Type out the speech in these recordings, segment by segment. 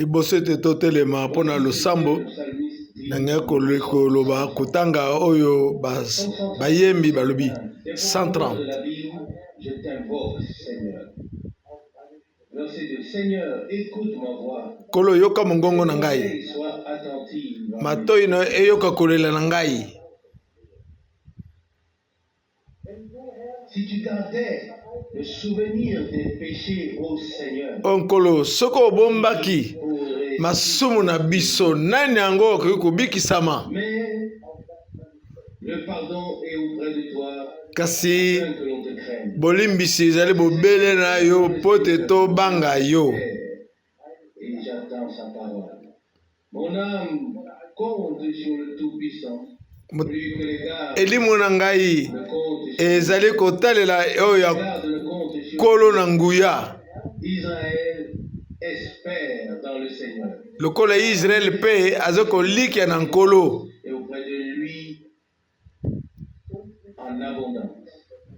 Liboso ete totelema mpo na losambo, nangai koloba kotanga oyo bayembi balobi 130. Nkolo, yoka mongongo na ngai, matoi na yo eyoka kolela na ngai. O Nkolo, soki obombaki masumu na biso, nani yango akoki kobikisama? Kasi bolimbisi ezali bobele na yo mpo te tobanga yo. Elimo na ngai ezali kotalela oyo ya Nkolo na nguya. Lokola Yisraele mpe aza kolikya na Nkolo.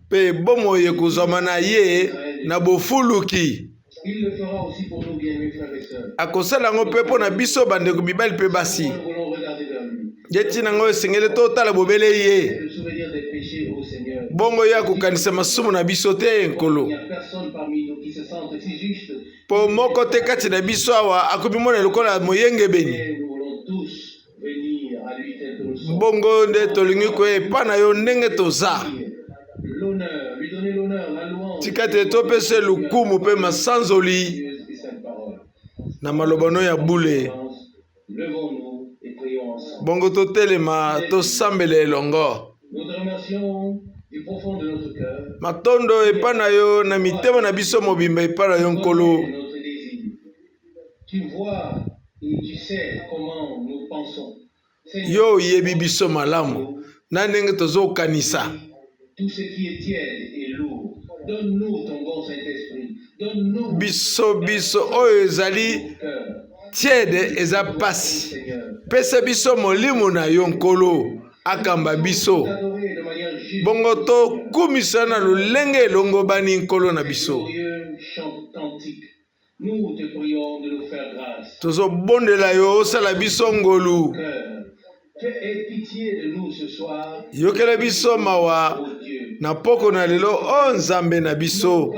Mpe bomoi ekozwama na ye na bofuluki. Akosala yango mpe mpo na biso bandeko mibali mpe basi. Nde ntina yango esengeli totala bobele ye. Bongo ye akokanisa masumu na biso te, Nkolo. Mpo moko te kati na biso awa akomimona lokola moyengebeni. Bongo nde tolingi koya epai na yo ndenge toza. Tika te topesa lokumu mpe masanzoli na maloba no ya bule. Bongo totelema tosambela elongo. Matondo epai na yo na mitema na biso mobimba epai na yo Nkolo. Yo oyebi biso malamu na ndenge tozokanisa. Biso biso oyo ezali tiede eza pasi. Pesa biso molimo na yo Nkolo akamba biso bongo tokumisa na lolenge elongobani Nkolo na biso. Tozobondela yo osala biso ngolu. Yokela biso mawa na poko na lelo, o oh Nzambe na biso.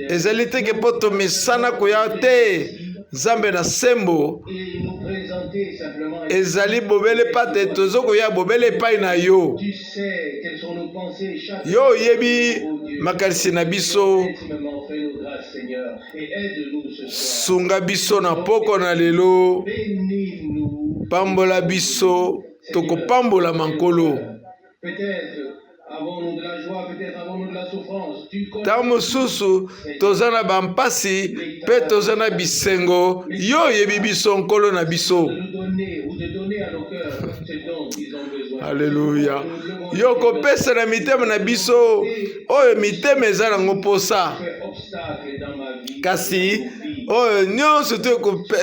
Ezali te ke mpo tomesana koya te, Nzambe na sembo, ezali bobele pate tozokoya bobele epai na yo. Yo oyebi makanisi na biso, sunga biso na poko na lelo, pambola biso, tokopambolama Nkolo. Ntango mosusu toza na bampasi mpe toza na bisengo, yo oyebi biso Nkolo na biso. Aleluya! Yo okopesa na mitema na biso oyo mitema eza nango mposa, kasi oyo nyonso to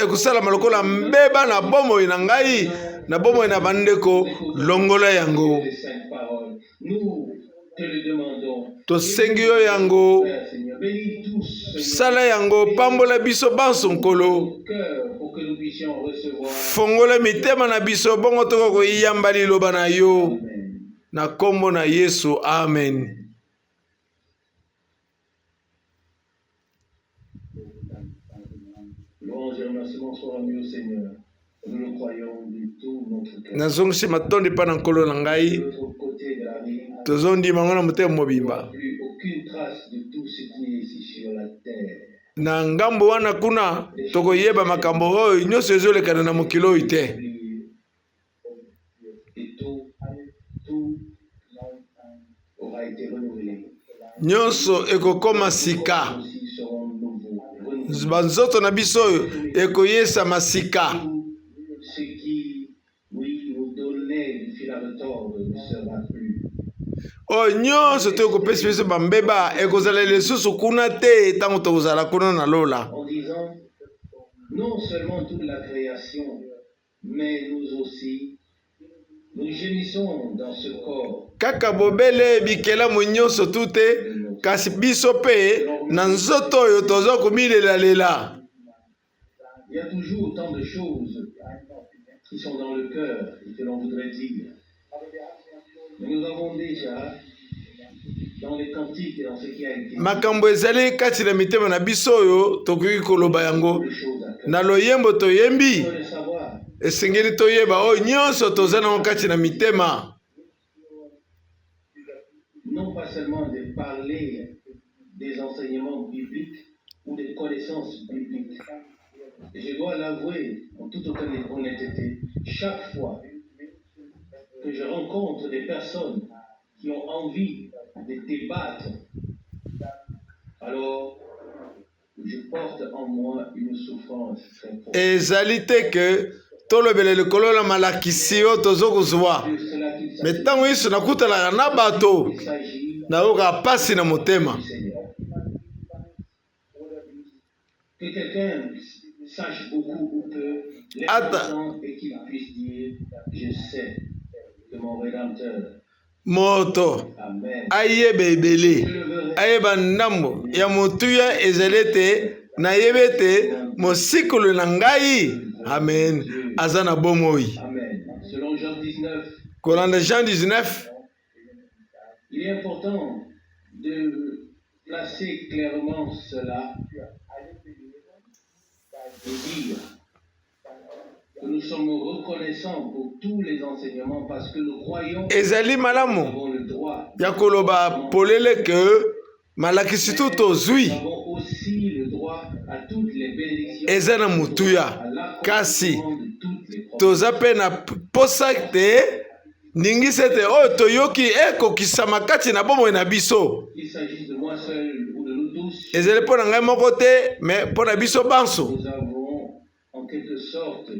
ekosalama lokola mbeba na bomoi na ngai na bomoi na bandeko, longola yango. Tosengi yo yango, sala yango, pambola biso banso Nkolo, fongola mitema na biso bongo tokoka koyamba liloba na yo na nkombo na Yesu, amen. Nazongisi matondi epai na Nkolo na ngai. Tozondima yango na motema mobimba. Na ngambo wana kuna tokoyeba makambo oyo nyonso ezolekana na mokili oyo te. Nyonso ekokoma sika. Banzoto na biso oyo ekoyesama sika. Oyo nyonso to ekopesa biso bambeba ekozala lisusu kuna te ntango tokozala kuna na lola. Mais nous aussi, nous gémissons dans ce corps. Kaka bobele bikelamu nyonso tu te, kasi biso mpe na nzoto oyo toza komilelalela. Il y a toujours tant de choses qui sont dans le cœur et que l'on voudrait dire. Mais nous avons déjà, dans les cantiques et dans ce qui a été dit, Makambo ezali kati na mitema na biso oyo tokoki koloba yango des choses à cœur. na loyembo toyembi. Il faut le savoir. Esengeli toyeba oyo nyonso toza nango kati na mitema. Non pas seulement de parler des enseignements bibliques ou des connaissances bibliques. Et je dois l'avouer en toute honnêteté, chaque fois que je rencontre des personnes qui ont envie de débattre, alors je porte en moi une souffrance très profonde. Ezali te ke tolobela likolo na malakisi oyo tozo kozwa, De cela qu'il me s'agit. ntango nyonso nakutanaka na bato, Il s'agit nayokaka mpasi na motema. du Seigneur. Que quelqu'un sache beaucoup ou peu, l'important est qu'il puisse dire: Je sais que mon Rédempteur, Moto Amen. ayeba ebele, Je le verrai. ayeba ndambo ya motuya ezali ete nayebi ete mosikolo na ngai, amen, aza na bomoi. Amen. Selon Jean 19, Kolanda Jean 19, il est important de placer clairement cela et dire que nous sommes reconnaissants pour tous les enseignements parce que nous croyons que ezali nous malamu avons le droit. ya koloba polele ke malakisi tu tozwi Nous avons aussi le droit à toutes les bénédictions, eza na motuya, à kasi l'accomplissement de toutes les promesses. toza mpe na posa te ndingisa ete oyo toyoki ekokisama kati na bomoi na biso. Qu'il s'agisse de moi seul ou de nous tous, Ezali mpo na ngai moko te, me mpo na biso banso. nous avons en quelque sorte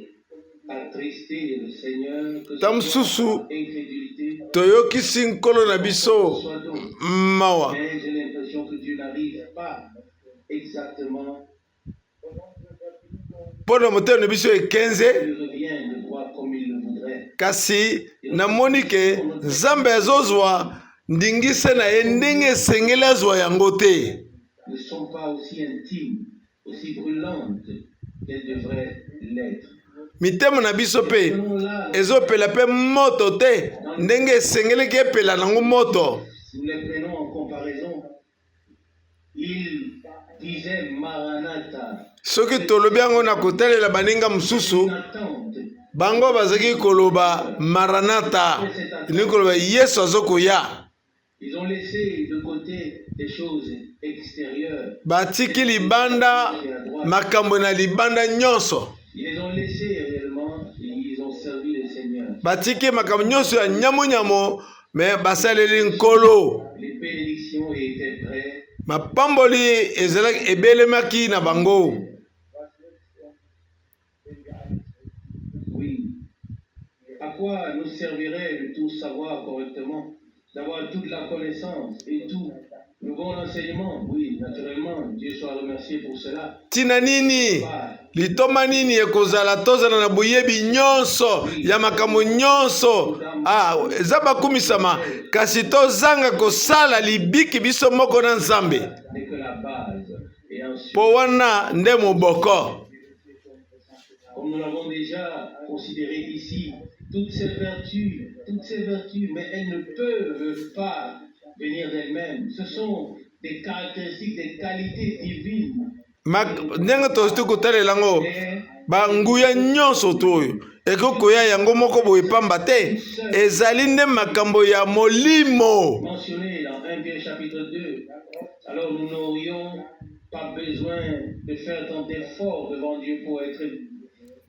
attristé le Seigneur, que ce Ntango soit mosusu par incrédulité, toyokisi nkolo na biso soit d'autre. mawa. Mais j'ai l'impression que Dieu n'arrive pas exactement, Mpo na motema na biso ekenze, il revient de droit comme il le voudrait. kasi namoni ke Nzambe azozwa ndingisa na ye ndenge esengeli azwa yango te. Ne sont pas aussi intimes, aussi brûlantes qu'elles devraient l'être. Mitema na biso mpe Selon là, ezopela mpe moto te ndenge esengelaki epela nango moto. nous les prenons en comparaison. Ils disaient Maranatha, Soki tolobi yango na kotalela baninga mosusu, une attente. bango bazalaki koloba maranata, elingi koloba Yesu azokoya. Ils ont laissé de côté des choses extérieures. Batiki libanda makambo na libanda nyonso. Ils les ont laissés réellement et ils ont servi le Seigneur. Batiki makambo nyonso ya nyamunyamo, me basaleli Nkolo. Les bénédictions étaient prêtes. Mapamboli ezalaki ebelemaki na bango. Oui. À quoi nous servirait de tout savoir correctement, d'avoir toute la connaissance et tout le bon enseignement? Oui, naturellement, Dieu soit remercié pour cela. Ntina nini, Pas litomba nini ekozala tozala na boyebi nyonso ya makambo nyonso, ah, eza bakumisama, kasi tozanga kosala libiki biso moko na Nzambe? N'est que la base. Et ensuite, Mpo wana nde moboko. comme nous l'avons déjà considéré ici, toutes ces vertus, mais elles ne peuvent pas venir d'elles-mêmes. Ce sont des caractéristiques, des qualités divines. Ndenge tozali kotalela yango, Mais banguya nyonso to oyo ekoki koya yango moko boye pamba te, ezali nde makambo ya molimo. Mentionné dans 1 Pierre chapitre 2, alors nous n'aurions pas besoin de faire tant d'efforts devant Dieu pour être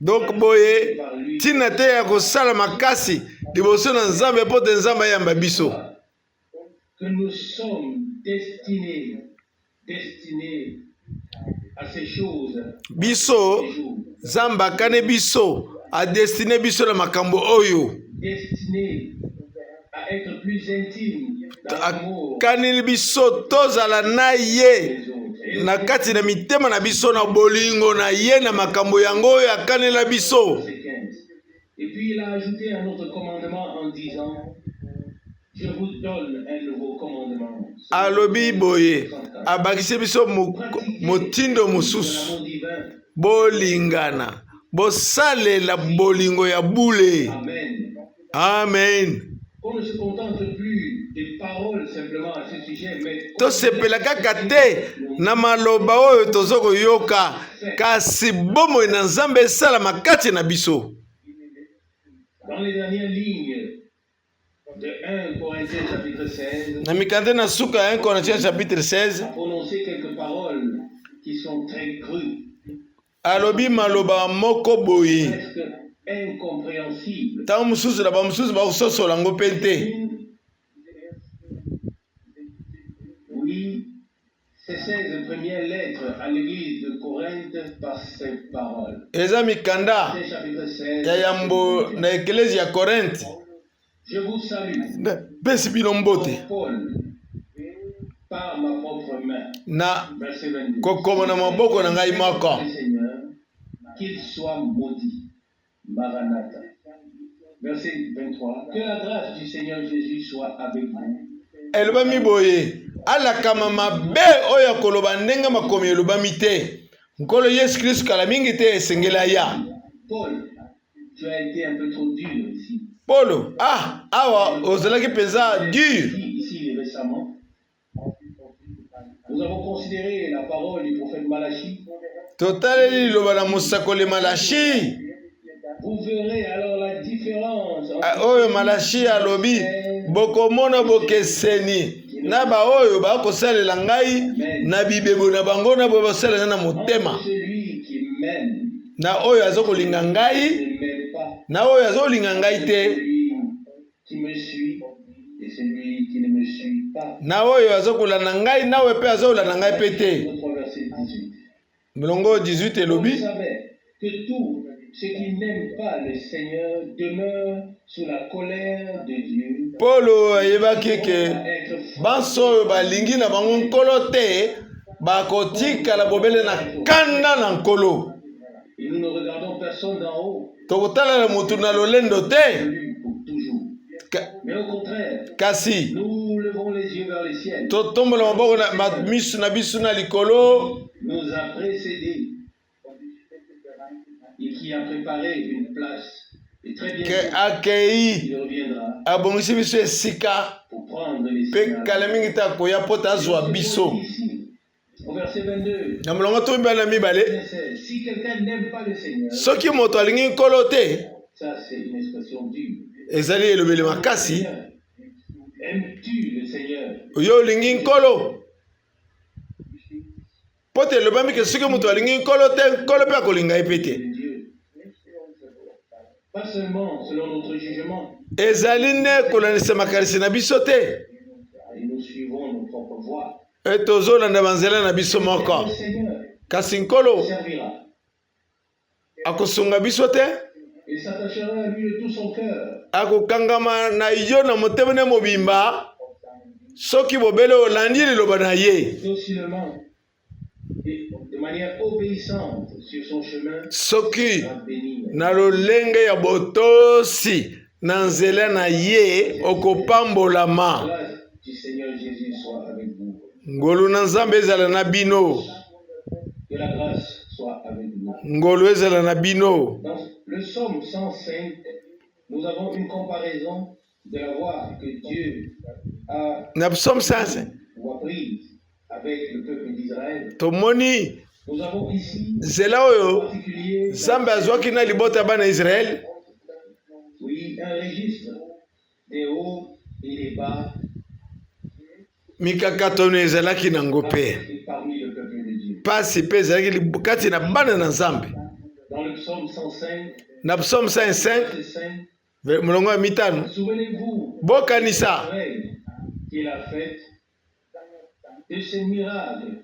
Donc boye par lui. ntina te ya kosala makasi liboso na Nzambe mpo te Nzambe ayamba biso. Que nous sommes destinés, destinés à ces choses Biso des jours, Nzambe akani biso, adestine biso na makambo oyo. destinés à être plus intimes dans l'amour Akaneli biso tozala na ye des autres. Et na kati na mitema na biso na bolingo na ye na makambo yango oyo akanela biso. Verset 15. Et puis il a ajouté un autre commandement en disant: Je vous donne un nouveau commandement. Alobi boye, abakisi biso motindo mosusu. L'amour divin. Bolingana, bosalela bolingo ya bule. Amen. Amen. Qu'on ne se contente plus des paroles simplement à ce sujet, mais Tosepela kaka te na maloba oyo tozo koyoka, kasi bomoi na Nzambe esalama kati na biso. Dans les dernières lignes de 1 Corinthiens chapitre 16, Na mikanda na suka ya 1 Corinthiens chapitre 16, a prononcé quelques paroles qui sont très crues, alobi maloba moko boye presque incompréhensibles. Ntango mosusu na bamosusu bakososola yango mpe te. Oui, ces 16 premières lettres à l'église de Corinthe par ces paroles. Eza mikanda C'est chapitre 16. ya yambo na eklezia ya Korinthe. Je vous salue, Napesi bino mbote Paul, par ma propre main. Na Verset 22. kokoma na maboko na ngai moko. Le Seigneur, qu'il soit maudit. Maranatha. Verset 23. Que la grâce du Seigneur Jésus soit avec vous. Elobami boye: alakama mabe oyo akoloba ndenge makomi elobami te. Nkolo Yesu Kristu kala mingi te esengeli aya. Paul, tu as été un peu trop dur ici. Polo, ah, awa ozalaki mpenza dur. Ici, récemment, nous avons considéré la parole du prophète Malachi. Totaleli liloba na mosakoli Malashi. Vous verrez alors la différence entre Ah, oyo Malashi alobi: bokomona bokeseni na baoyo bakosalela ngai na bibebo na bango, na boyo basalela na motema. Entre celui qui m'aime Na oyo azokolinga ngai et ne m'aime pas. na oyo azolinga ngai te. Celui qui me suit et celui qui ne me suit pas. Na oyo azokolanda ngai, na oyo mpe azolanda ngai mpe te. 3 verset 18. Molongo 18 On elobi: savait que tous ceux qui n'aiment pas le Seigneur demeurent sous la colère de Dieu. Polo ayebaki ke Être banso oyo balingi na bango Nkolo te bakotikala bobele na kanda na Nkolo. Et nous ne regardons personne d'en haut, Tokotalela motu na lolendo te. lui pour toujours. Mais au contraire, Kasi nous levons les yeux vers le ciel. totombola maboko na miso na biso na likolo. Nous a précédés et qui a préparé une place. Et très Ke bientôt, akei il reviendra abongisi biso esika pour prendre les mpe siens. kala mingi te akoya mpo te azwa biso. Ici, au verset 22, Na molongo 22, si quelqu'un n'aime pas le Seigneur, soki moto alingi Nkolo te, ça c'est une expression dure. Ezali elobeli makasi. Seigneur, aimes-tu le Seigneur? Yo olingi Nkolo? Mpo te elobami ke soki moto alingi Nkolo te, Nkolo mpe akolinga ye mpe te. De Dieu. Pas seulement selon notre jugement, Ezali nde kolandisa makanisi na biso te, et nous suivons nos propres voies. E tozolanda banzela na biso moko. Le Seigneur Kasi Nkolo servira akosunga biso te. et s'attachera à lui de tout son cœur. Akokangama na yo na motema ne mobimba soki bobele olandi liloba na ye. Docilement et de manière obéissante sur son chemin, Soki sera béni. na lolenge ya botosi na nzela na ye, okopambolama. La grâce du Seigneur Jésus soit avec vous. Ngolu na Nzambe ezala na bino. Que la grâce soit avec vous. Ngolu ezala na bino. Dans le psaume 105, nous avons une comparaison de la voie que Dieu a Na psaume 105, ou a prise avec le peuple d'Israël. Tomoni Nous avons ici nzela en oyo particulier Nzambe azwaki na libota ya bana ya Israele. Oui, un registre des hauts et des bas Mikakatano ezalaki nango mpe et parmi le peuple de Dieu. pasi mpe ezalaki kati na bana na Nzambe. Dans le psaume 105, Na psaume 105, verset 5, molongo ya 5, souvenez-vous bokanisa merveille qu'il a faite, de ses miracles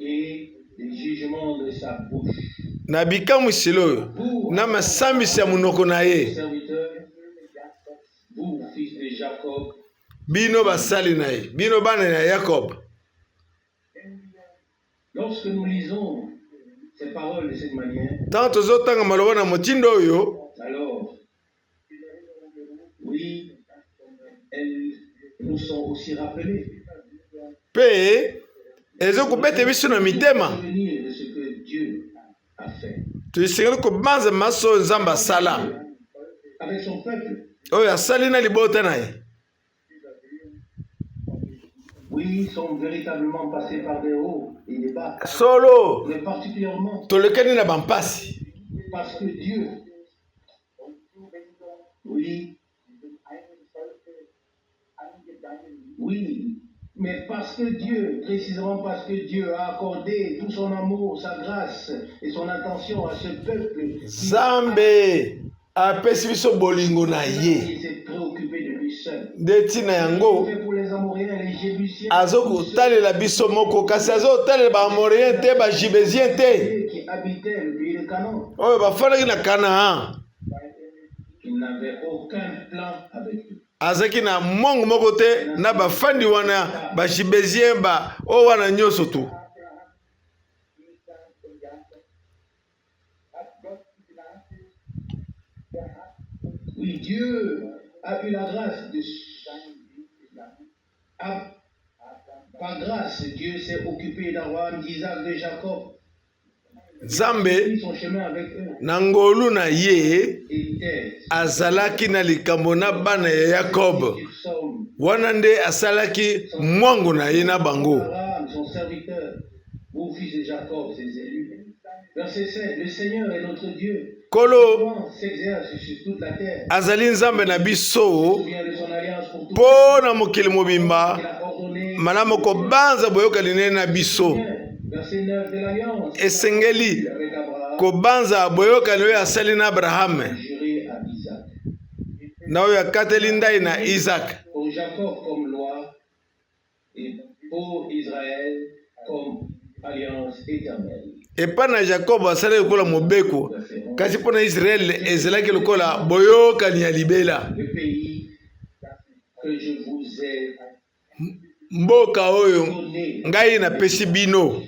et des jugements de sa bouche. Na bikamwiselo oyo Vous, na masambisi ya monoko na ye. serviteurs, vous, fils de Jacob, Bino basali na ye, bino bana ya Yakob. Lorsque nous lisons ces paroles de cette manière, Ntango tozotanga maloba na motindo oyo, alors, oui, elles nous sont aussi rappelées. Mpe ezokobeta biso na mitema. Souvenir de ce que Dieu Tosengeli kobanza manso oyo Nzambe asala, oyo asali na libota na ye. Solo, tolekani na bampasi. Oui, mais parce que Dieu, précisément parce que Dieu a accordé tout son amour, sa grâce et son attention à ce peuple. Nzambe apesi biso bolingo na ye. Nde ntina yango azokotalela biso moko, kasi azokotalela baamorien te, bajibezien te oyo bafandaki na Kanaan. Azalaki na mwango moko te na bafandi wana bajibezien ba oyo wana nyonso tu. Oui, Dieu a eu la grâce de a, par grâce, Dieu s'est occupé d'Abraham, d'Isaac, de Jacob. Nzambe na ngolu na ye azalaki na likambo na bana ya Yakob, wana nde asalaki mwango na ye na bango. Nkolo azali Nzambe na biso mpo na mokili mobimba, malamu kobanza boyokani nene na biso. Esengeli kobanza boyokani oyo asali na Abrahame na oyo akateli ndai na Isaac. Epai na Jakobo asalaki lokola mobeko, kasi mpo na Israele ezalaki lokola boyokani ya libela. Mboka oyo ngai napesi bino.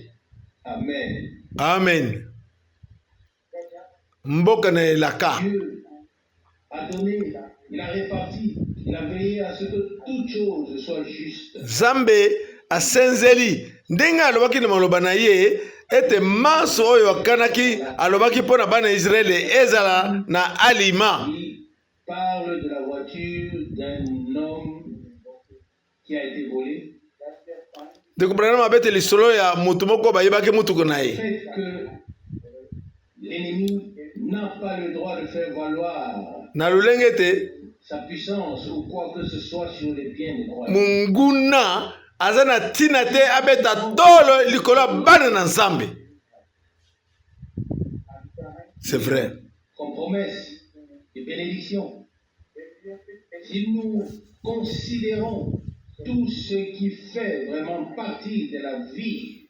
Amen. Mboka na elaka. Nzambe asenzeli ndenge alobaki na maloba na ye ete manso oyo akanaki alobaki mpo na bana ya Israele ezala na alima. Ndeko Branham abete lisolo ya moto moko bayebaki motuka na ye. Na lolenge ete monguna aza na ntina te abeta tolo likolo ya bana na Nzambe. C'est vrai. Comme promesse et bénédiction. Si nous considérons tout ce qui fait vraiment partie de la vie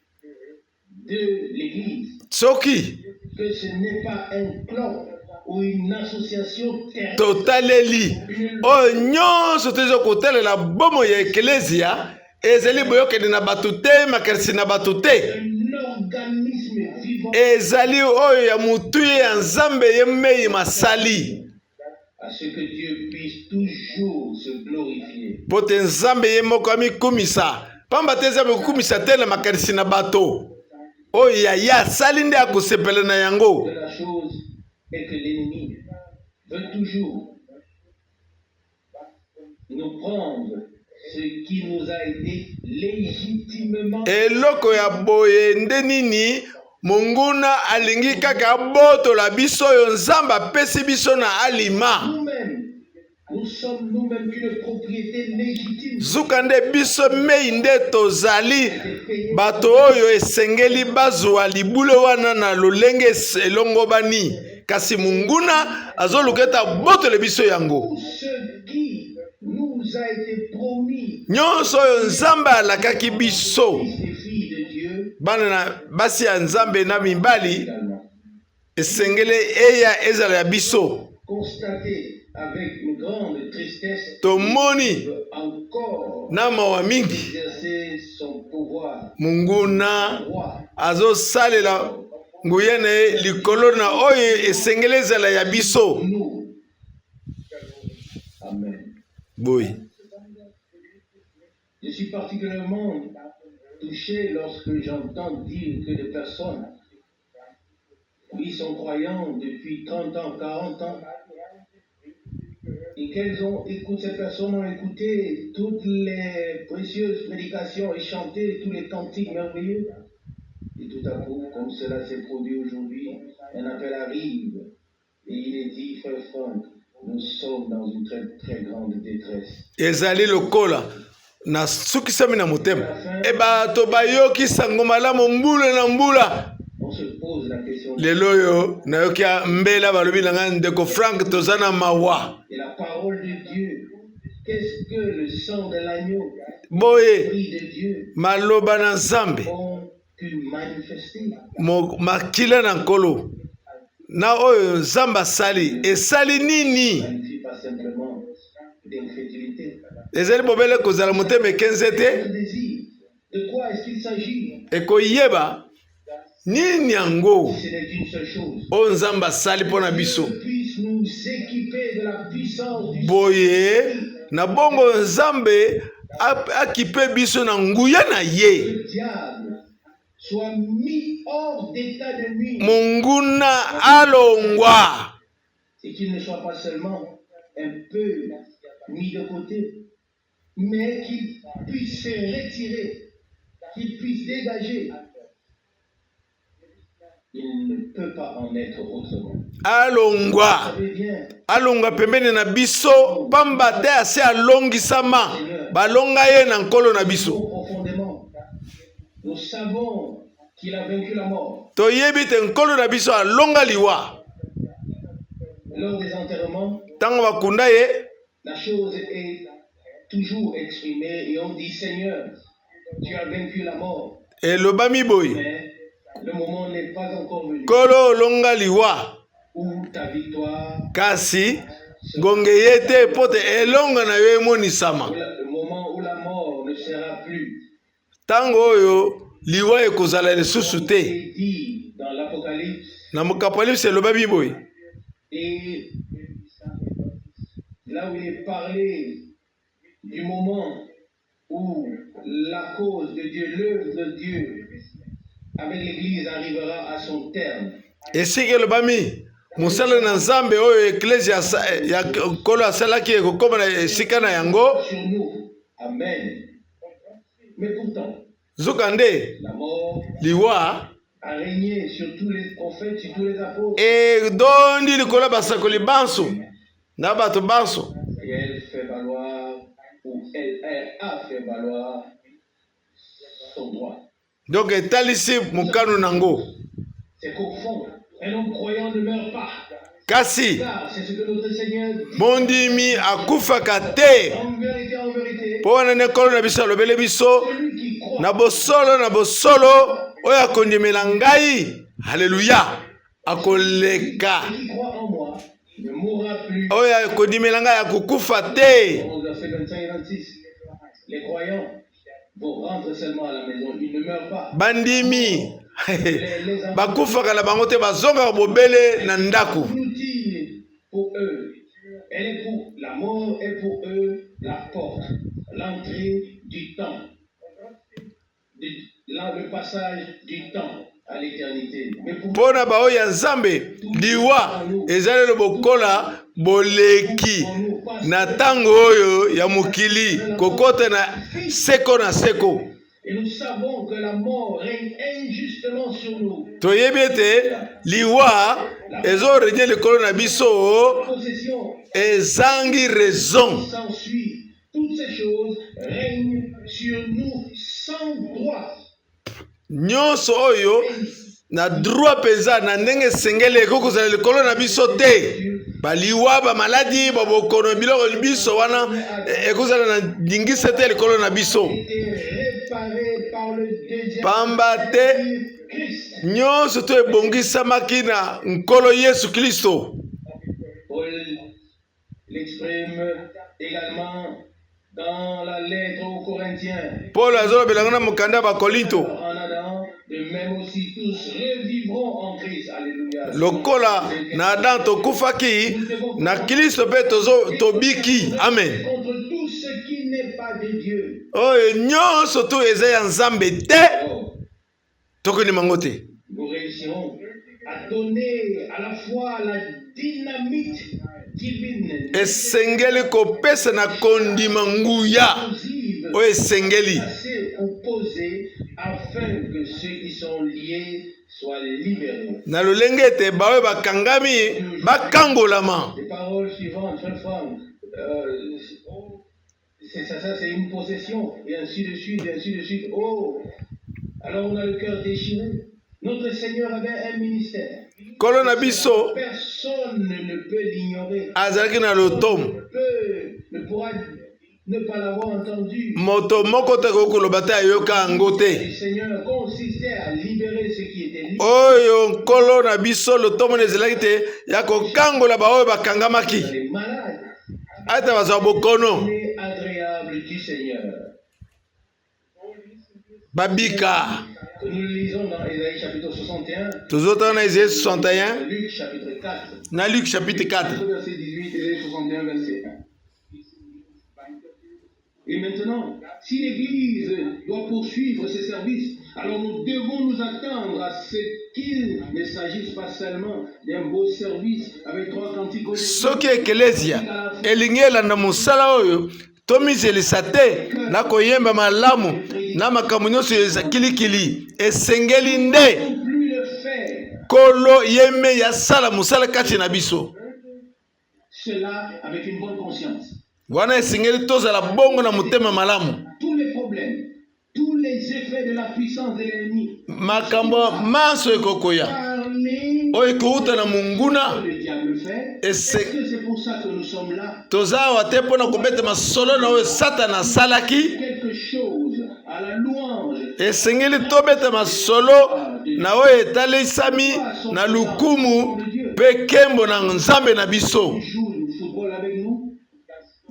de l'Église, soki que ce n'est pas un club ou une association terrestre, totaleli oyo nyonso toza kotalela bomoi ya eklezia ezali boyokani na bato te, makanisi na bato te, un organisme vivant ezali oyo ya motuya ya Nzambe ye mei masali mpo te Nzambe ye moko amikumisa, pamba te Nzambe kokumisa te na makanisi na bato oyo ya ye asali nde akosepela na yango. Eloko ya boye nde nini? Monguna alingi kaka abotola biso oyo Nzambe apesi biso na alima. Zuka nde biso mei nde tozali bato oyo esengeli bazwa libula wana na lolenge elongobani, kasi monguna azoluka ete abotole biso yango. Nyonso oyo Nzambe alakaki biso, bana na basi ya Nzambe na mibali, esengeli eya ezala ya biso. Tomoni na mawa mingi monguna azosalela nguya na ye likolo na oyo esengeli ezala ya biso. Boye. Je suis particulièrement touché lorsque j'entends dire que des personnes Ils sont croyants depuis 30 ans, 40 ans. Et qu'elles ont écouté, ces personnes ont écouté toutes les précieuses prédications et chanté tous les cantiques merveilleux. Et tout à coup, comme cela s'est produit aujourd'hui, un appel arrive. Et il est dit, frère Franck, nous sommes dans une très très grande détresse. Ezali lokola nasukisami na motema e bato bayoki sango malamu mbula na mbula. On se pose la question. Lelo oyo nayoki ya mbela balobi na ngai, ndeko Frank, toza na mawa. Et la parole de Dieu, qu'est-ce que le sang de l'agneau, Boye l'Esprit de Dieu, maloba na Nzambe ont pu manifester? Makila na Nkolo na oyo Nzambe asali esali nini? Ça ne suffit pas simplement d'incrédulité. Ezali bobele kozala motema ekenze te. Le désir, de quoi est-ce qu'il s'agit? Ekoyeba nini yango Ce n'est qu'une seule chose. oyo Nzambe asali mpo na biso. Dieu puisse nous équiper de la puissance du Boye na bongo Nzambe akipe biso na nguya na ye. Le diable soit mis hors d'état de nuire Monguna alongwa et qu'il ne soit pas seulement un peu mis de côté, mais qu'il puisse se retirer, qu'il puisse dégager. Il ne peut pas en être autrement. Alongwa Vous savez bien, alongwa pembeni na biso, pamba te ase alongisama, balonga ye na Nkolo na biso. Profondément, nous savons qu'il a vaincu la mort. Toyebi te Nkolo na biso alonga liwa. Lors des enterrements, Ntango bakunda ye, la chose est toujours exprimée et on dit: Seigneur, tu as vaincu la mort. Elobami boye: Mais le moment n'est pas encore venu Nkolo, olonga liwa, où ta victoire, kasi ngonge ye te mpo te elonga na yo emonisama. Le moment où la mort ne sera plus. Ntango oyo liwa ekozala lisusu te. C'est dit dans l'Apocalypse Na Apocalypse elobami boye, et là où il est parlé du moment où la cause de Dieu, l'œuvre de Dieu avec l'Église arrivera à son terme. Esika elobami mosala na Nzambe oyo eklezia asa- ya Nkolo asalaki ekokóma na esika na yango. Sur nous. Amen. Mais pourtant, Nzokande la mort liwa a régné sur tous les prophètes, sur tous les apôtres, edondi likolo ya basakoli banso na bato banso. Et elle fait valoir, ou elle a fait valoir son droit. Donc etalisi mokano nango. C'est qu'au fond, un homme croyant ne meurt pas. Kasi Car c'est ce que notre Seigneur dit. mondimi akufaka te. En vérité, en vérité, Mpo wana nde Nkolo na biso alobeli biso: celui qui croit na bosolo, na bosolo, oyo akondimela ngai, halleluya, akoleka qui croit en moi ne mourra plus. Oyo akondimela ngai akokufa te. 11, versets 25 et 26. Les croyants vont rentrer seulement à la maison, ils ne meurent pas. Bandimi bakufaka na bango te, bazongaka bobele na ndako. Inutile pour eux. Elle est pour la mort est pour eux la porte, l'entrée du temps, là, le passage du temps à l'éternité. Mais pour Mpo na baoyo ya Nzambe, liwa eza lelo bokola boleki na ntango oyo ya mokili kokota na seko na seko. Et nous savons que la mort règne injustement sur nous. Toyebi ete liwa ezorégner likolo na biso Possession ezangi raison. s'ensuit. Toutes ces choses règnent sur nous sans droit. Nyonso oyo na droit mpenza na ndenge esengeli ekoki kozala likolo na biso te. Baliwa, bamaladi, babokono, biloko biso wana ekozala na ndingisa te likolo na biso. Été réparé par le deuxième Pamba te Christ. nyonso to ebongisamaki na Nkolo Yesu Kristo. Paul l'exprime également dans la lettre aux Corinthiens. Paul azolobela ngo na mokanda ya Bakolinto. En Adam, de même aussi tous revivront en Christ. Alléluia. Lokola na Adam tokufaki, na Kristo mpe tozo tobiki, amen. Contre tout ce qui n'est pas de Dieu. Oyo nyonso to eza ya Nzambe te, Alors, tokondima ngo te. nous réussirons à Esengeli kopesa na kondima nguya oyo esengeli. Na lolenge ete baoyo bakangami bakangolama. C'est ça, ça c'est une possession, et ainsi de suite, et ainsi de suite. Oh, alors on a le cœur déchiré. Notre Seigneur avait un ministère. Nkolo na biso Personne ne peut l'ignorer. azalaki na lotomo. Ne pourra ne pas l'avoir entendu. Moto moko te akoki koloba te ayoka yango te. Le Seigneur consistait à libérer ceux qui étaient libres. Oyo Nkolo na biso lotomo na ezalaki te ya kokangola baoyo bakangamaki. Les malades. Ata bazwa bokono. Agréable du Seigneur. Babika. Nous le lisons dans Ésaïe chapitre 61. Tozotanga na Ésaïe 61. Luc chapitre 4. Na Luc chapitre 4. Verset 18, Ésaïe 61, verset 1. Et maintenant, si l'Église doit poursuivre ses services, alors nous devons nous attendre à ce qu'il ne s'agisse pas seulement d'un beau service avec trois cantiques au début. Soki ekelezia elingi elanda mosala oyo, tomizelisa te na koyemba malamu na makambo nyonso eza kilikili. Esengeli nde Plus le faire, Nkolo ye mei asala mosala kati na biso. Cela avec une bonne conscience. Wana esengeli tozala bongo na motema malamu. Tous les problèmes, tous les effets de la puissance de l'ennemi. Makambo manso ekokoya Parler oyo ekouta na monguna. le diable fait. Ese- Est-ce que c'est pour ça que nous sommes là? Toza awa te mpo na kobeta masolo na oyo Satana asalaki. Quelque chose à la louange Esengeli tobeta masolo na oyo etalisami na lukumu mpe nkembo na Nzambe na biso. joue du football avec nous.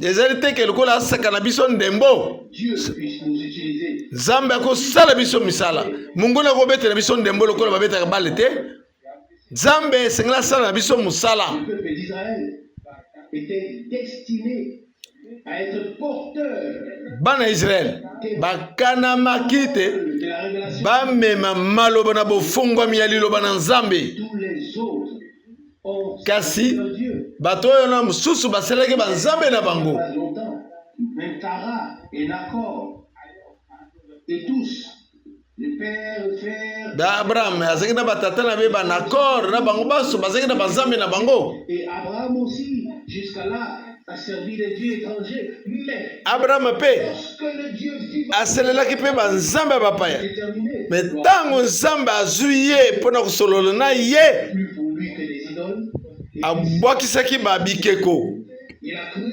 Ezali te ke lokola asaka na biso ndembo. Dieu puisse nous utiliser. Nzambe akosala biso misala. Monguna akobetela biso ndembo lokola babetaka bale te. Nzambe esengeli asala na biso mosala. Le peuple d'Israël était destiné à être porteur Bana ya Israele bakanamaki te de la révélation. bamema maloba na bofungwami ya liloba na Nzambe. Tous les autres ont Kasi servi leur Dieu. bato oyo na mosusu basalaki banzambe na bango. Pas longtemps. Même Tara et Nacor. Et tous, le père, le frère, Ba Abraham azalaki na batata na be ba Nakor na bango banso bazalaki na banzambe na bango. et Abraham aussi, jusqu'à là, a servi des dieux étrangers. Mais Abraham mpe lorsque le Dieu vivant asalelaki mpe banzambe ya bapaya. déterminé, Me ntango Nzambe azwi ye mpo na kosolola na ye, plus pour lui que des idoles, et abwakisaki babikeko. il a cru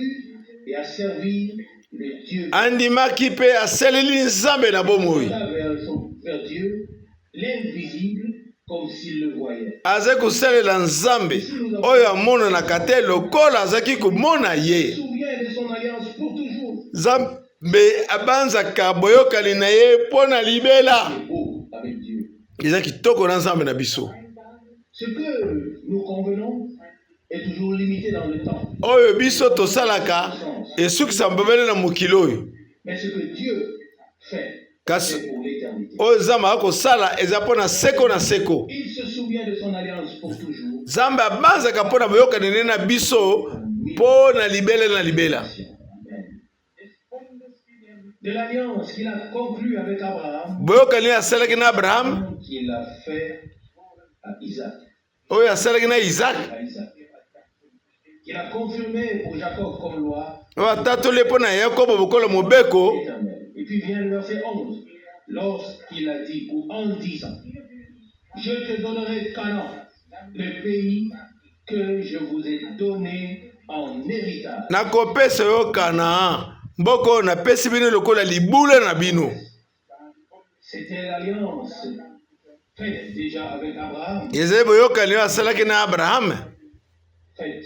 et a servi le Dieu Andimaki mpe asaleli Nzambe na bomoi. vers, son, vers Dieu, l'invisible, comme s'il le voyait. Azali kosalela Nzambe oyo amonanaka te lokola azalaki komona Il ye. se souvient de son alliance pour toujours. Nzambe abanzaka boyokani na ye mpo na libela. C'est beau avec Dieu. Eza kitoko na Nzambe na biso. Ce que nous convenons est toujours limité dans le temps. Oyo biso tosalaka esukisa mbobele na mokili oyo. Mais ce que Dieu fait, Kasi c'est pour l'éternité. oyo Nzambe akosala eza mpo na seko na seko. Il se souvient de son alliance pour toujours. Nzambe abanzaka mpo na boyokani ne na biso mpo na libela na libela. Amen. De l'alliance qu'il a conclue avec Abraham, Boyokani asalaki na Abraham, qu'il a fait à Isaac. oyo asalaki na Isaac, À Isaac. Qu'il a confirmé pour Jacob comme loi oyo atatoli mpo na Yakobo lokola mobeko. éternelle. Et puis vient le verset 11. Lorsqu'il a dit, ou en disant, je te donnerai Canaan, le pays que je vous ai donné en héritage. Nakopesa yo Kanaan, mboka oyo napesi bino lokola libula na bino. C'était l'alliance faite déjà avec Abraham, Ezali boyokani oyo asalaki na Abraham, faite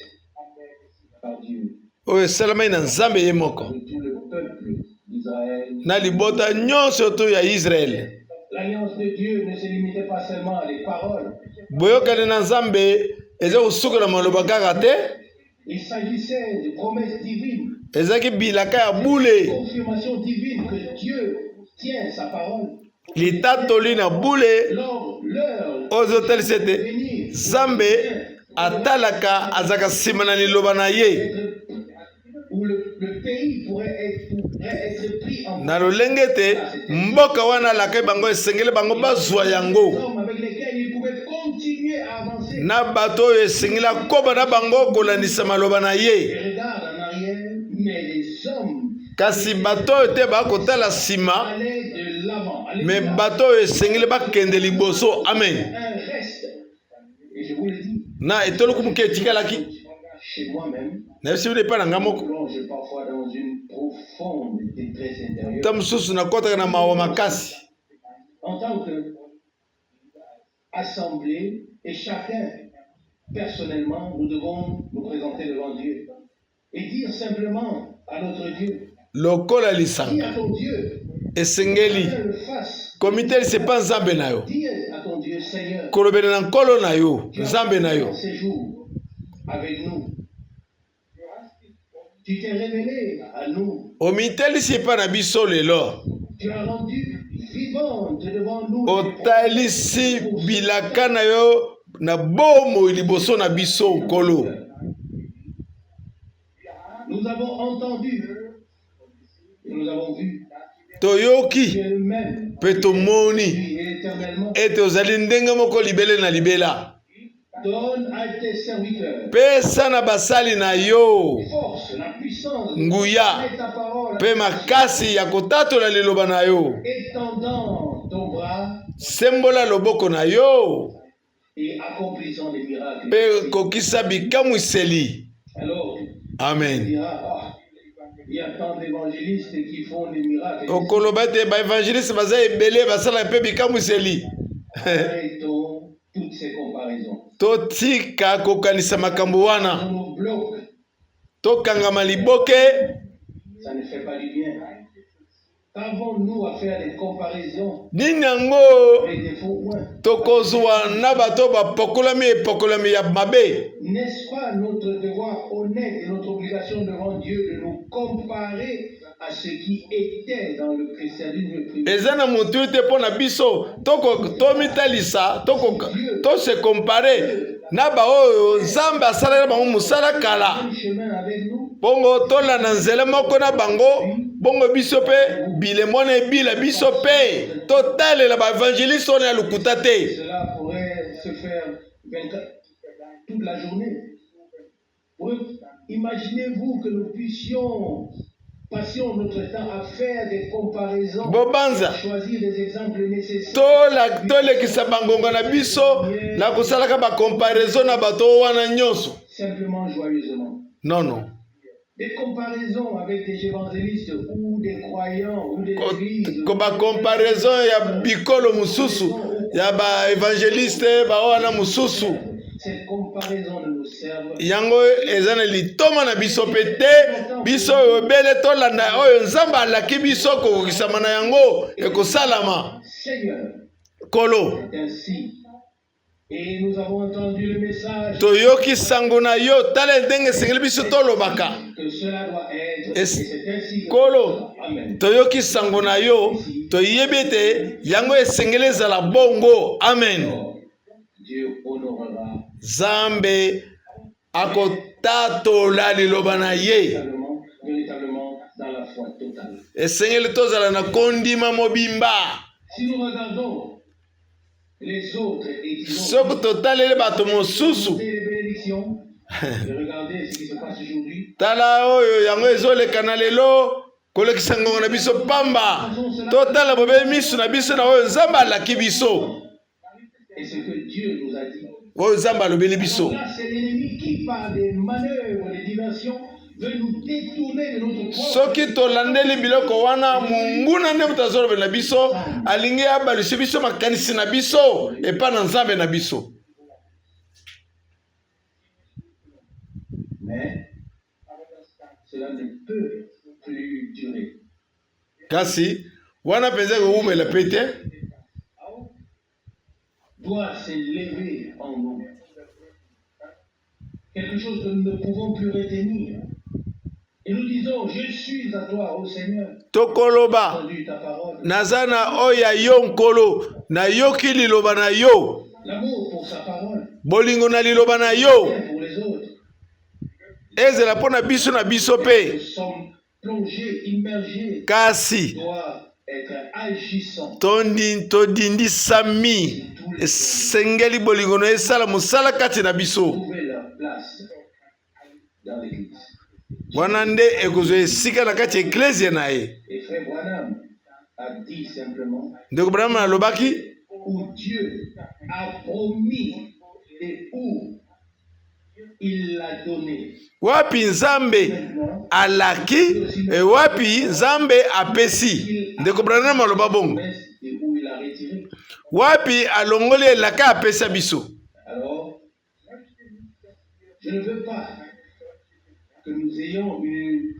par Dieu, oyo esalamaki na Nzambe ye moko de tout le peuple d'Israël. na libota nyonso to ya Israele. L'alliance de Dieu ne se limitait pas seulement à des paroles. Boyokani na Nzambe eza kosuka na maloba kaka te. Il s'agissait de promesses divines, Ezalaki bilaka ya bule, confirmation divine que Dieu tient sa parole. litatoli na bule Lors l'heure oyo ezotalisa ete venir, Nzambe atalaka, azalaka nsima na liloba na ye na lolenge ete mboka wana alakaki bango esengeli bango bazwa yango na bato oyo esengeli akoba na bango kolandisa maloba na ye. Kasi bato oyo te bakotala nsima, me bato oyo esengeli bakende liboso. Amen. Na etuluku moke etikalaki, nayebisi bino epai na ngai moko, ntango mosusu nakɔtaka na mawa makasi. Assemblée et chacun personnellement, nous devons nous présenter devant Dieu et dire simplement à notre Dieu: Lokola lisanga esengeli komitelisa epa Nzambe na yo, kolobela na Nkolo na yo, Nzambe na yo: Omitelisi epai na biso lelo, otalisi bilaka na yo na bomoi liboso na biso, Nkolo. Toyoki mpe tomoni ete ozali ndenge moko libele na libela. Pesa na basali na yo nguya mpe makasi ya kotatola liloba na yo. Sembola loboko na yo mpe kokisa bikamwiseli. Amen. Okoloba ete baevangeliste baza ebele, basalaka mpe bikamwiseli. Totika kokanisa makambo wana, tokangama liboke. Nini yango tokozwa na bato bapokolami epokolami ya mabe? Eza na motu te mpo na biso tomitalisa, tose compare na baoyo Nzambe asalaki na bango mosala kala, bongo tolanda nzela moko na bango, bongo biso mpe bilembo wana ebila biso mpe totalela baevangeliste wana ya lokuta te. Imaginez-vous que nous puissions passions notre temps à faire des comparaisons, Bobanza choisir des exemples nécessaires. Tolekisa bangonga na biso na kosalaka bacomparaison na bato wana nyonso. Simplement joyeusement. Non, non. Des comparaisons avec des évangélistes ou des croyants ou des églises. Ko bacomparaison ya bikolo mosusu, ya baevangeliste bawana mosusu, Cette comparaison ne nous sert yango eza na litoma na biso mpe te. Biso oyo ebele tolanda oyo Nzambe alaki biso, kokokisama na yango ekosalama. Seigneur. Nkolo, C'est ainsi. Et nous avons entendu le message toyoki sango na yo. Tala ndenge esengeli biso tolobaka. que cela doit être. Et Et c'est ainsi que Nkolo, Amen. toyoki sango na yo, toyebi ete yango esengeli ezala bongo. Amen. Alors, Dieu honorera Nzambe akotatola liloba na ye. véritablement, véritablement dans la foi totale. Esengeli tozala na kondima mobimba. Si nous regardons les autres et disons Soki totaleli bato mosusu, les bénédictions, et regardez ce qui se passe aujourd'hui, tala oyo yango ezoleka na lelo, kolekisa ngongo na biso pamba. Totala bobe miso na biso na oyo Nzambe alaki biso, et ce que Dieu nous a dit. Oyo Nzambe alobeli biso. Là, c'est l'ennemi qui, par des manœuvres, des diversions, veut nous détourner de notre propre Soki tolandeli biloko wana, monguna nde moto azolobela biso, alingi abalisi biso makanisi na biso epai na Nzambe na biso. Mais cela ne peut plus durer. Kasi wana mpenza ekowumela mpe te. Doit s'élever en nous. Quelque chose que nous ne pouvons plus retenir. Et nous disons: Je suis à toi, ô Seigneur. Tokoloba: Entendu ta parole. Naza na oyo ya yo, Nkolo, nayoki liloba na yo. L'amour pour sa parole. Bolingo na liloba na yo Bien pour les autres. Ezala mpo na biso na biso mpe. Nous sommes plongés, immergés, Kasi doit être agissant. Todindisami, esengeli bolingo na esala mosala kati na biso. Trouver leur place dans l'église. Wana nde ekozwa esika na kati ya eklezia na ye. Et frère Branham a dit simplement Ndeko Branham alobaki où Dieu a promis et où il l'a donné. Wapi Nzambe Maintenant, alaki e wapi Nzambe apesi. Ndeko Branham aloba bongo. promesse et où il a retiré. Wapi alongoli elaka apesa biso. Alors, je ne veux pas que nous ayons une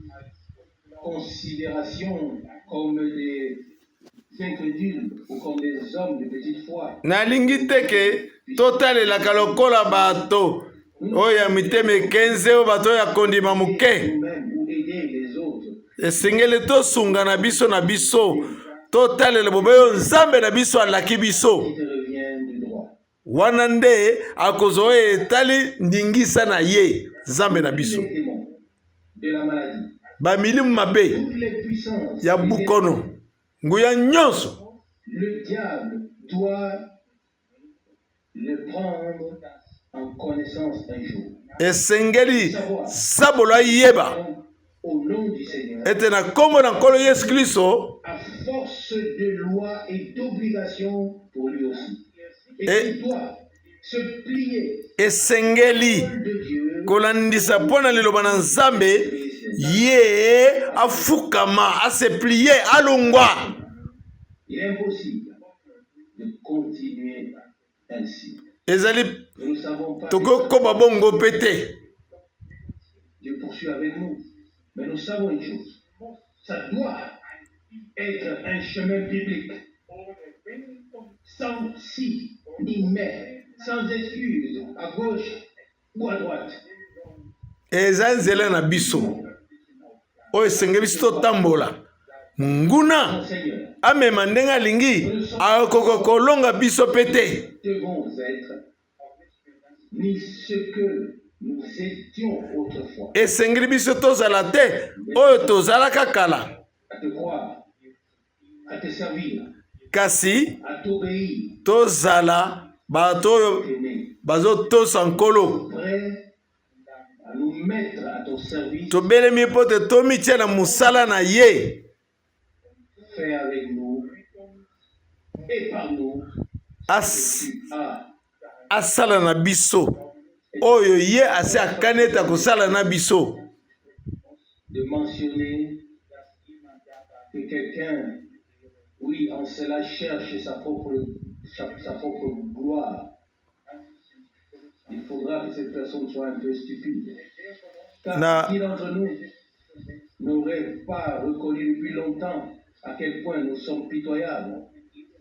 considération comme des incrédules ou comme des hommes de petite foi. Nalingi te ke totalelaka lokola bato oyo ya mitema ekenze, oyo bato oyo ya kondima moke. Nous-mêmes ou aider les autres. Esengeli tosunga na biso na biso, totalela bobe oyo Nzambe na biso alaki biso. Qui te revient du droit. Wana nde akozwa oyo etali ndingisa na ye Nzambe na biso. Tous les démons de la maladie, Bamilimu mabe toutes les puissances, ya bukono, nguya nyonso, le diable doit le prendre en connaissance un jour. Esengeli zabolo ayeba Donc, au nom du Seigneur, ete na nkombo na Nkolo Yesu Kristo, à force de loi et d'obligation pour lui aussi. Et il doit se plier esengeli de Dieu kolandisa mpo na liloba na Nzambe, ye afukama, ase plier, alongwa. Il est impossible de continuer ainsi. Ezali Nous ne savons pas. tokokoba bongo mpe te. Dieu poursuit avec nous. Mais nous savons une chose. Ça doit être un chemin biblique. Sans si ni mais, sans excuse, à gauche ou à droite. Eza nzela na biso oyo esengeli biso totambola. Nguna Mon Seigneur, amema ndenge alingi, akoka kolonga biso mpe te. Devons être ni ce que nous étions autrefois. Esengeli biso tozala te oyo tozalaka kala, À te croire, à te servir, kasi à t'obéir, tozala bato oyo t'aimer, bazotosa Nkolo, prêt à nous mettre à ton service, tobelemi mpo te tomitia na mosala na ye. fais avec nous et par nous As, ce que tu as. Asala na biso oyo ye asi akani ete akosala na biso. De mentionner que quelqu'un, oui, en cela cherche sa propre gloire. Il faudra que cette personne soit un peu stupide. Car qui d'entre nous n'aurait pas reconnu depuis longtemps à quel point nous sommes pitoyables,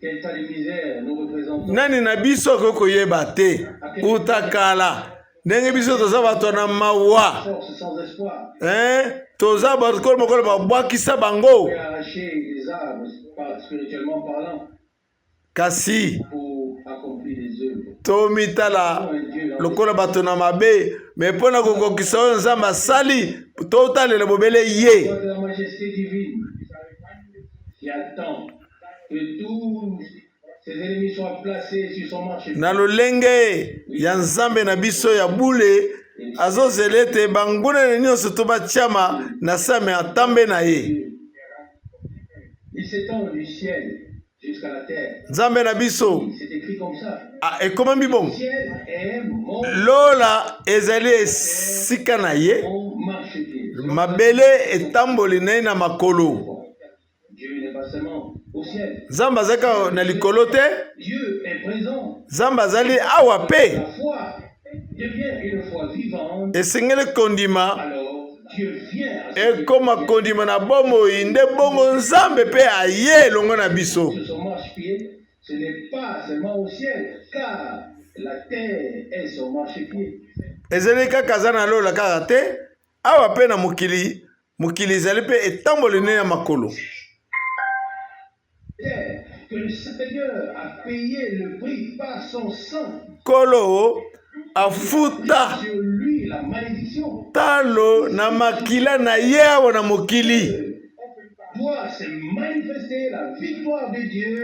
quel tas de misère nous représentons? Nani na biso akoki koyeba te uta kala ndenge biso toza bato na mawa? Force sans espoir, Eh, toza bato kolo mokolo babwakisa bango. et arracher des arbres, spirituellement parlant, Kasi pour accomplir des œuvres. tomitala lokola bato na mabe, me mpo na kokokisa oyo Nzambe asali, totalela bobele ye. De la majesté divine qui attend que tous ses ennemis soient placés sur son marché. Na lolenge ya Nzambe na biso ya bule, azozela ete banguna na nyonso to batiama na same ya ntambe na ye. Il s'étend du ciel jusqu'à la terre. Nzambe na biso C'est écrit comme ça. Ah, ekomami bongo. Le ciel est mon, Lola ezali esika na ye, mon marchepied. mabele etamboli na ye na makolo. Dieu n'est pas seulement au ciel. Nzambe azali kaka na likolo te. Dieu est présent. Nzambe azali awa mpe. La foi devient une foi vivante. Esengeli kondima Alors Dieu vient à ce ekoma kondima na bomoi, nde bongo Nzambe mpe aye elongo na biso. Sur son marchepied, ce n'est pas seulement au ciel, car la terre est son marchepied. Ezali kaka aza na lola kaka te, awa mpe na mokili, mokili ezali mpe etamboli ne ya makolo. Terre que le Seigneur a payé le prix par son sang. Nkolo Afuta talo na makila na ye awa na mokili.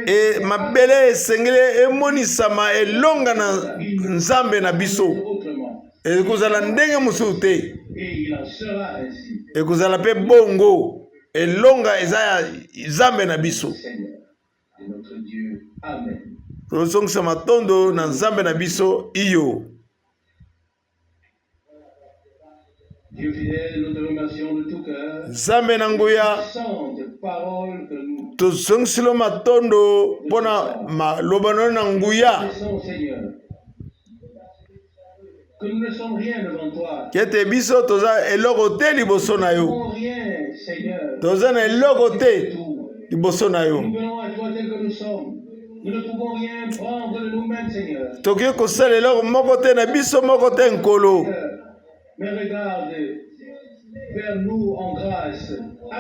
E mabele esengeli emonisama elonga na Nzambe na biso. Ekozala ndenge mosusu te, ekozala mpe bongo. Elonga eza ya Nzambe na biso. Tozongisa matondo na Nzambe na biso. Iyo. Nzambe na nguya, tozongisilo matondo mpo na maloba na yo na nguya, ete biso toza eloko te liboso na yo, toza na eloko te liboso na yo. Tokoki kosala eloko moko te na biso moko te, Nkolo.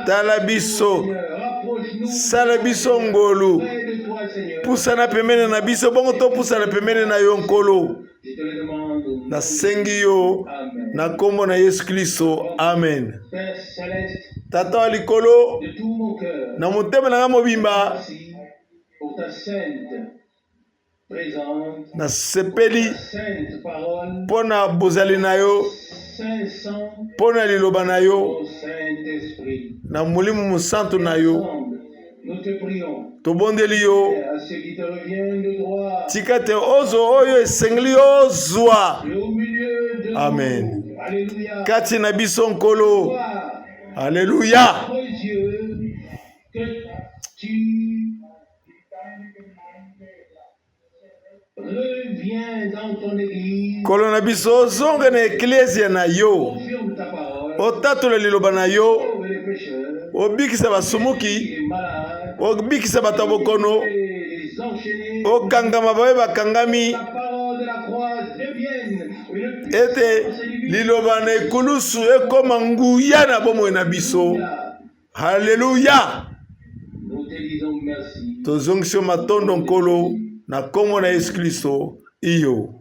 Tala biso, sala biso ngolu, pusana pembeni na biso, bongo topusana pembeni na yo, Nkolo. Nasengi yo na nkombo na Yesu Klisto, amen. Tata wa likolo, na motema na ngai mobimba nasepeli mpo na bozali na yo, mpo na liloba na yo, na Molimo Mosantu na yo. Tobondeli yo, tika te ozo oyo esengeli ozwa, amen, kati na biso, Nkolo. Aleluya. Nkolo na biso, ozonga na eklezia na yo, otatola liloba na yo, obikisa basumuki, obikisa bato ya bokono, okangama baye bakangami, ete liloba na ekulusu ekoma nguya na bomoi na biso. Haleluya! Tozongisi yo matondo, Nkolo, na nkombo na Yesu Klisto. Iyo.